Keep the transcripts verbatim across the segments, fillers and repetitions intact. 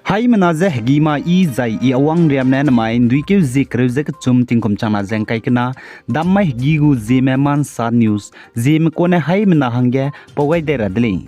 Haimena ze hegima i zai i awang riam ne namai nduikeu zie kereu ze kechum tingkum changna ze ngkai kena, dam mai hegi gu Zeme Mansa News, Zeme kone haimena hangge pau gai dei ra de lei.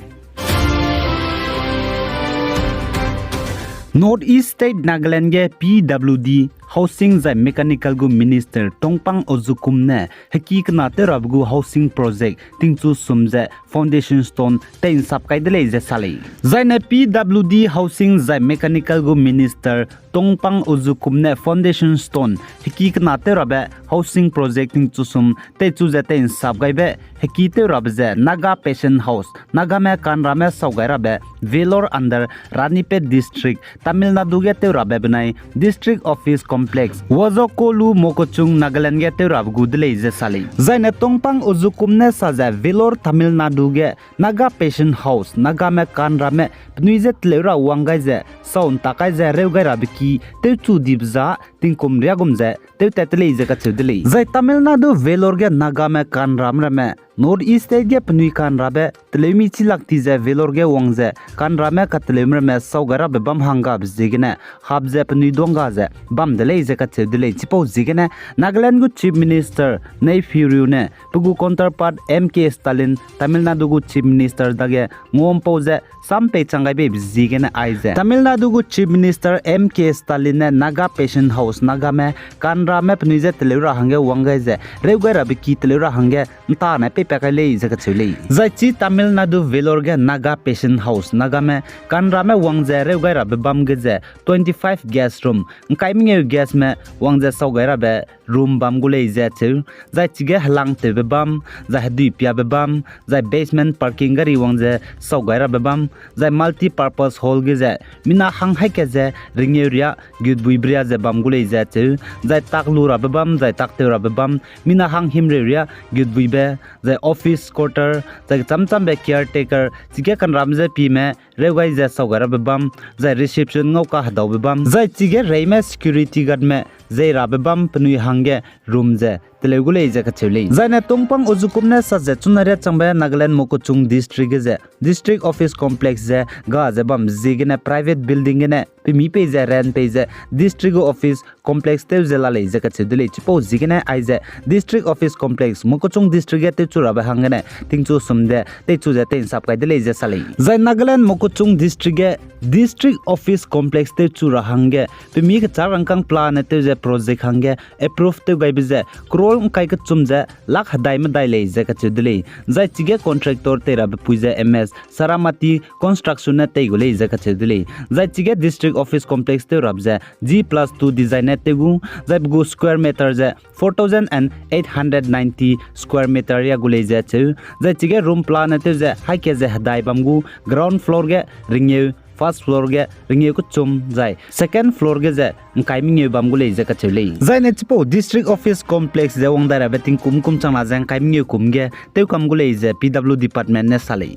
North East State Nagaland ge P W D, Housing zai Mechanical gu Minister Tongpang Ozukum ne heki kena tew rabe gu housing project tingchu sum ze foundation stone tei nsap kai de lei ze sa lei. Zaine P W D, Housing zai Mechanical gu Minister Tongpang Ozukum ne foundation stone heki kena tew rabe housing project tingchu sum teichu ze tei nsap gaibe heki tew rabe ze Naga Patient House, Nagame kanrame sau gai rabe Vellore under Ranipet District, Tamil Nadu ge tew rabe benai District Office Complex, Wazokolu Mokochung, Nagaland ge tew rabe gu de lei ze sa lei. Zaine Tongpang Ozukum ne sa ze Vellore, Tamil Nadu ge Naga Patient House, Nagame kanrame penui je teleu ra wang gai ze sau ntak kai ze reu gai rabe ki tewchu dibe za tingkum riagum ze tewtat te lei ze kacheu de lei. Zai Tamil Nadu Vellore ge Nagame kanram ramme North East State ge penui kanrabe teleumi chi lak ti ze Vellore ge wang ze kanrame kateleume ramme sau gai rabe bam hanggabe ziegene hap ze penui duangga ze bam de lei ze kacheu de lei. Chipau ziegene Nagaland gu Chief Minister Neiphiu Rio ne pe gu counterpart M K Stalin, Tamil Nadu gu Chief Minister dage ngampau ze sam pei chang gai beibe ziegene aize Tamil Nadu gu Chief Minister M K Stalin ne Naga Patient House, Nagame kanrame penui je teleu ra hangge wang gai ze reu gai rabe ki teleu ra hangge ntane peipat kai lei ze kacheu lei. Zai chi Tamil Nadu Vellore ge Naga Patient House, Nagame kanrame wang ze reu gai rabe bam ge ze twenty-five guest room, ngkai mengeu guestme wang ze sau gai rabe room bam gu lei ze cheu. Zai chige helangtewbe bam, zai heduipiabe bam, zai basement parking gari wang ze sau gai rabe bam, zai multipurpose hall ge ze mina hang haika ze ringeu riâ gutbuibe riâ ze bam gu lei ze cheu. Zai tak lu rabe bam, zai tak tew rabe bam, mina hang himreu riâ gutbuibe, zai office quarter, zai kecham chambe caretaker, chige kanram ze pime reu gai ze sau gai rabe bam, zai reception ngau kahedaube bam, zai chige reime security guardme zei rabe bam penui hangge room ze teleu gu lei ze kacheu lei. Zaine Tongpang Ozukum ne sa ze chuna riâ changbe Nagaland Mokokchung District ge ze District Office Complex ze ga ze bam ziegene private building gene pemi pei ze rent pei ze District gu Office Complex tew ze la lei ze kacheu de lei. Chipau ziegene aize District Office Complex Mokokchung District ge tewchu rabe hanggene tingchu sum de teichu ze tei nsap kai de lei ze sa lei. Zai Nagaland Mokokchung District ge District Office Complex tewchu ra hangge pemi kechâk rangkâng pelane tew ze project hangge approve tew gaibe ze crore ngkai kechum ze lakh hedai medai lei ze kacheu de lei. Zai chige contractor tei rabe pui ze M S Saramati Construction ne tei gu lei ze kacheu de lei. Zai chige District Office Complex tew rabe ze G plus two design ne tew gu, zai pe gu square meter ze four thousand and eight hundred ninety square meter riâ gu lei ze cheu. Zai chige room pelane tew ze haika ze hedai bam gu, ground floor ge ringeu, first floor ge ringeu kechum, zai second floor ge ze ngkai mengeu bam gu lei ze kacheu lei. Zaine chipau District Office Complex ze wang dai rabe tingkum kum changna ze ngkai mengeu kum ge tewkam gu lei ze P W department ne sa lei.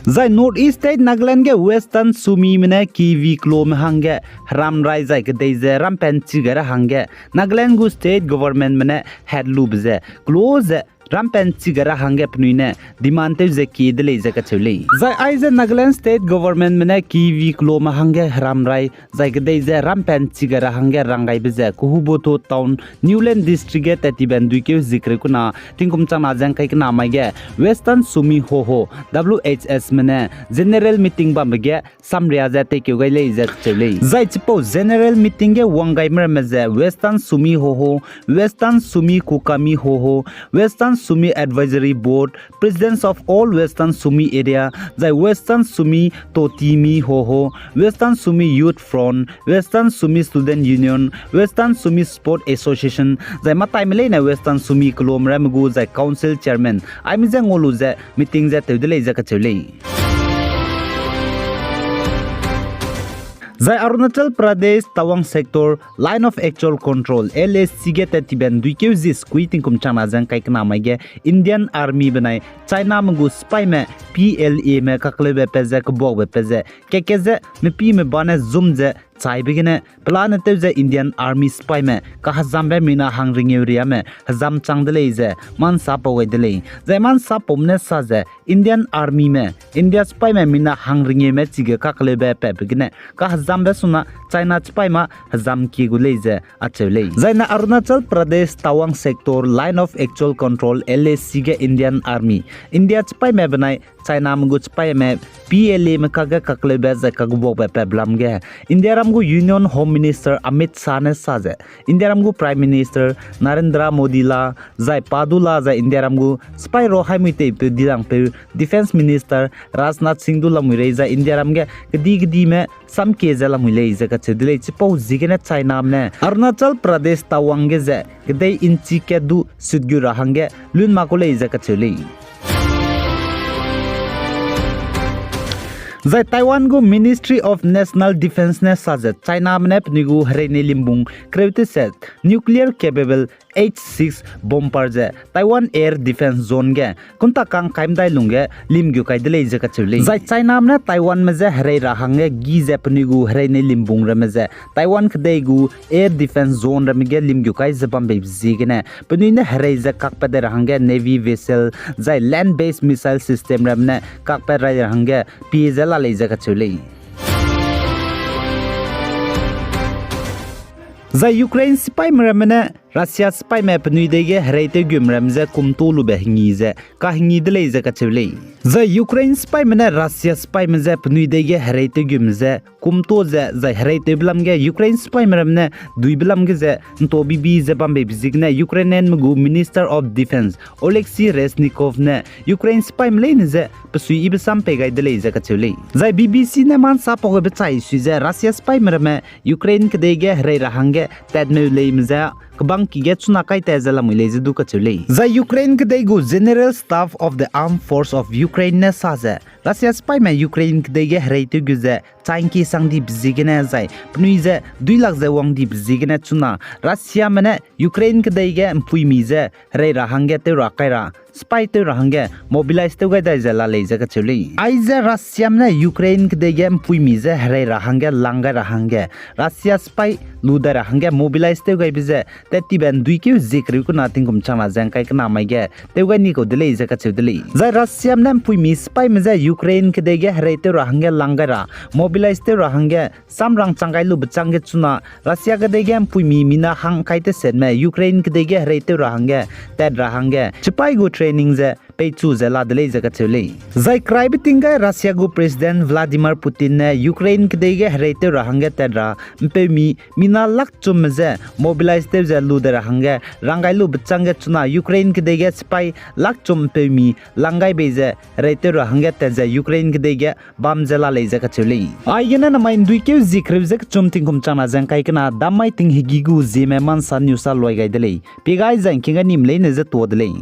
Zai North East State Nagaland ge Western Sumime ne kivi kelome hangge heram rai zai kedei ze rampen chi gai ra hangge Nagaland gu state governmentme ne head lube ze kelo ze rampen chi gai ra hangge penui ne demand tew ze kie de lei ze kacheu lei. Zai aize Nagaland state governmentme ne kivi kelome hangge heram rai zai kedei ze rampen chi gai ra hangge rang gaibe ze Kehubotho Town, Niuland District ge tat tibe nduikeu zie kereu kena tingkum changna ze ngkai kena mai ge Western Sumi Hoho, W H Sme ne general meeting bambe ge samria ze teikeu gai lei ze kacheu lei. Zai chipau general meeting ge wang gaime ramme ze Western Sumi Hoho, Western Sumi Kukami Hoho, Western Sumi Advisory Board, Presidents of all Western Sumi Area, zai Western Sumi Totimi Hoho, Western Sumi Youth Front, Western Sumi Student Union, Western Sumi Sport Association, zai mataime leine Western Sumi kelome ramme gu zai Council Chairman, aime je ngau lu ze meeting ze tew de lei ze kacheu lei. Zai Arunachal Pradesh Tawang Sector Line of Actual Control, L A C ge tat tibe nduikeu zie sekui tingkum changna ze ngkai kena mai ge Indian Army benai Chiname gu sipaime P L Ame kakleube pat ze kebuakbe pat ze keke ze mepime ba ne zum ze chaibe gene pelane tew ze Indian Army sipaime kahezambe mina hang ringeu riame hezam chang de lei ze mansa pau gai de lei. Zai mansa paume ne sa ze Indian Armyme India chipaîme mina hangringeume chige kakleube patbe gene kahezambe suna China chipaîme hezam kie gu lei ze acheu lei. Zaine Arunachal Pradesh Tawang Sector Line of Actual Control, L A C ge Indian Army, India chipaîme benai Chiname gu chipaîme P L Ame kakge kakleube zai kagubuakbe patbe lam ge, Indiaram gu Union Home Minister Amit Shah ne sa ze, Indiaram gu Prime Minister Narendra Modi la, zai pa du la zai Indiaram gu chipaî ro haimui teipeu dilangpeu Defence Minister Rajnath Singh du lamui rei zai Indiaram ge kedi kedime samkie ze lamui lei ze kacheu de lei. Chipau ziegene Chiname ne Arunachal Pradesh Tawang ge ze kedei inchi kat du sut gu ra hangge lun mak ku lei ze kacheu lei. Zai Taiwan gu Ministry of National Defence ne sa ze Chiname ne penui gu hereine limbung kereu teset nuclear capable H six bomber ze Taiwan Air Defence Zone ge kunta kang kaimdai lungge lim gu kai de lei ze kacheu lei. Zai Chiname ne Taiwanme je herei ra hangge gi ze penui gu hereine limbung ramme ze Taiwan kedei gu Air Defence Zone ramme ge lim gu kai ze bambeibe ziegene penui ne herei ze kakpat dai ra hangge Navy vessel zai land based missile system ramme ne kakpat rai ra hangge pie ze la lei ze kacheu lei. Zai Ukraine sipaîme ramme ne Russia sipaîme penui dei ge hereitewgume ramme je kumtu lube hengi ze kahengi de lei ze kacheu lei. Zai Ukraine sipaîme ne Russia sipaîme je penui dei ge hereitewgume ze kumtu ze zai hereitewbe lam ge Ukraine sipaîme ramme ne duibe lam ge ze nto bibi ze bambeibe ziegene Ukrainianme gu Minister of Defence Oleksiy Reznikov ne Ukraine sipaîme leine je pesui ibe sam pei gai de lei ze kacheu lei. Zai B B C ne mansa pau gabe chai sui ze Russia sipaîme ramme Ukraine kedei ge herei ra hangge tatmeu leime ze kebangki ge chuna kai tat ze lamui lei ze du kacheu lei. Zai Ukraine kedei gu General Staff of the Armed Force of Ukraine ne sa ze Russia sipaîme Ukraine kedei ge hereitew gu ze changki sang dibe ziegene zai penui ze duilak ze wang dibe ziegene chuna Russiame ne Ukraine kedei ge mpuimi je herei ra hangge tew ra kai ra sipaî tew ra hangge mobilize tew gai dai ze la lei ze kacheu lei. Aize Russiame ne Ukraine kedei ge mpuimi je herei ra hangge lang gai ra hangge Russia sipaî lu dai ra hangge mobilize tew gaibe ze tat tibe nduikeu zie kereu kena tingkum changna ze ngkai kena mai ge tew gai ni kau de lei ze kacheu de lei. Zai Russiame ne mpuimi sipaîme je Ukraine kedei ge hereitew ra hangge lang gai ra mobilize tew ra hangge samrang chang gai lube chang ge chuna Russia kedei ge mpuimi mina hang kai tesetme Ukraine kedei ge hereitew ra hangge tat ra hangge chipaî gu training ze peichu ze la de lei ze kacheu lei. Zai keraibe ting gai Russia gu President Vladimir Putin ne Ukraine kedei ge hereitew ra hangge tat ra mpeumi mina lak chumme je mobilize tew ze lu dai ra hangge rang gai lube chang ge chuna Ukraine kedei ge sipaî lak chum mpeumi lang gai bei ze hereitew ra hangge tat ze Ukraine kedei ge bam ze la lei ze kacheu lei. Aigene namai nduikeu zie kereu ze kechum tingkum changna ze ngkai kena dammai ting hegî gu zieme mansa news a luai gai de lei. Pie gai zai ngking gai nim leine ze tuâ de lei.